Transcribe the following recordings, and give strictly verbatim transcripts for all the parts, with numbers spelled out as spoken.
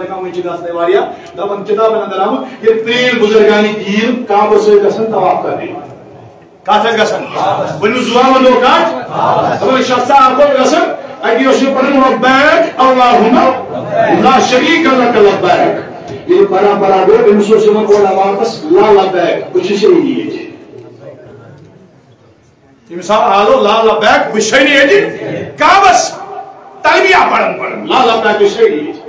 وۄنۍ چھِ گژھنَے واریاہ، دَپان کِتابَن اندر آمُت، ییٚلہِ پرٛٲنۍ بُزرگانِ دیٖن کعبَس سۭتۍ گژھن طواف کَرنہِ۔ کَتھ ٲسۍ گژھان؟ ؤنِو زُوامَن دۄہ کَتھ؟ دَپان شخصا اَکھ اوس گژھان، اَتہِ اوس یہِ پَران لبیک اللہم لا شریک لک لبیک۔ ییٚلہِ پَران پَران گوٚو، أمِس اوس یِوان اورٕ واپَس لا لبیک، بہٕ چھُس ییٚتی ییٚتہِ۔ تٔمِس آو آلو لا لبیک بشری ییٚتہِ کعبس تلبیہ پران پران لا لبیک بشری ییٚتہِ۔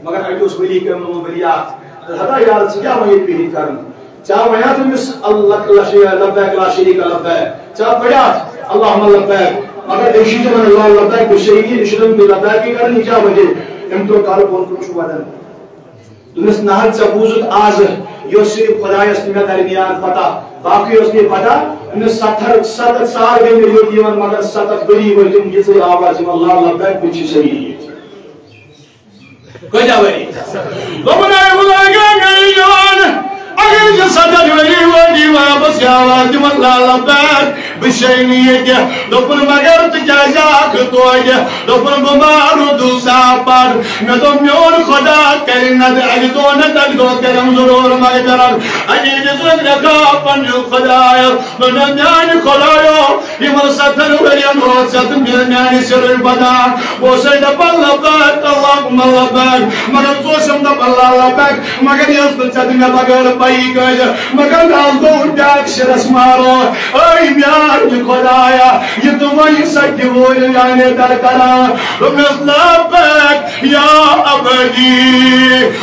مگر اَتہِ اوس ولی کامہِ منٛز ولی اکھ، ہتا یار، ژٕ کیٛاہ وۄنۍ ییٚتہِ بِہِتھ کران؟ ژےٚ آو وۄنۍ اَتھ أمِس اللہ لا شریک لبیک لا شریک لبیک، ژےٚ آو پرٛیاتھ اللہم لبیک، مگر أمِس چھِ دَپان لا لبیک بشری، یہِ چھُنہٕ لبیکٕے کران، یہِ کیٛاہ وجہ؟ أمۍ ترٛوو کَلہٕ بۄن کُن، چھُ وَدان۔ دوٚپنَس، نہ حظ، ژےٚ بوٗزُتھ آز، یۄس صرف خۄدایَس تہٕ مےٚ درمیان پتہ، باقٕے ٲس نہٕ یہِ پتہ۔ دوٚپنَس، ستھ ہر، ستتھ سال گٔے مےٚ یوٚت یِوان، مگر ستتھ ؤری وٲتۍ یِم یِژٕے آواز یِوان، لا لبیک، بہٕ چھُس صحیح ییٚتہِ۔ کۭتیٛاہ ؤری؟ دوٚپُن، اے خۄداے، گٔے مےٚ یہِ جوان، اگر یہِ ستتھ ؤری وٲتۍ یِوان، بس یہِ آواز دِوان، لا لبیک۔ بہٕ چھُسے نہٕ ییٚتہِ۔ دوٚپُن، مگر ژٕ کیٛازِ آکھ توتہِ؟ دوٚپُن، بہٕ ما روٗدُس نا پَر۔ مےٚ دوٚپ، میون خۄدا کَرِ نَتہٕ اَکہِ دۄہ نَتہٕ اَکہِ دۄہ کَرٮ۪م ضروٗر مغفرت۔ اَمی دِژ مےٚ لٮ۪کھا پنٛنِس خۄدایَس۔ دوٚپنَس، میٛانہِ خۄدایو، یِمَن سَتَن ؤرِیَن اوس ژےٚ تہٕ مےٚ میٛانہِ سِرٕچ بدان۔ بہٕ اوسَے دَپان، لبیک اللہم لبیک، مگر ژٕ اوسُم دَپان، لا لبیک۔ مگر یۄس نہٕ ژےٚ تہٕ مےٚ بغٲر پَیی کٲنٛسہِ، مگر از گوٚو بیٛاکھ شِرس مارو۔ اے میٛانہِ خۄدایا، یہِ تہٕ وۄنۍ سۄ تہِ وٲلۍ یعنی در کران۔ دوٚپنَس، لبیک یا عبدی۔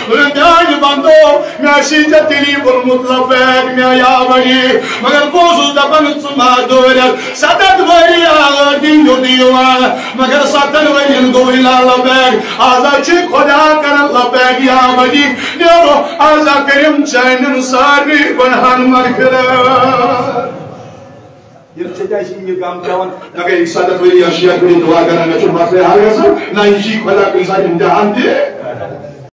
میٛانہِ بندو، مےٚ آسی ژےٚ تیٚلی ووٚنمُت، لبیک مےٚ یا عبدی۔ مگر بہٕ اوسُس دَپان، ژٕ ما دورٮ۪کھ، ستتھ ؤری آو دِنہٕ یوٚت یِوان۔ مگر ستن ؤرین گوٚو یہِ لا لبیک۔ آز حظ چھِ خۄدا کران لبیک یا عبدی۔ نیرو، آز ہا کٔرِم چانٮ۪ن سارنٕے گۄنہن مغفرت۔ ییٚلہِ ژےٚ تہِ آسی یہِ غم پٮ۪وان، مگر یہِ ستتھ ؤری یا شیٹھ ؤری دُعا کران، مےٚ چھُ مسلہٕ حل گژھان، نہ یہِ چھُے خۄدا کُنہِ ساتہٕ امتحان تہِ۔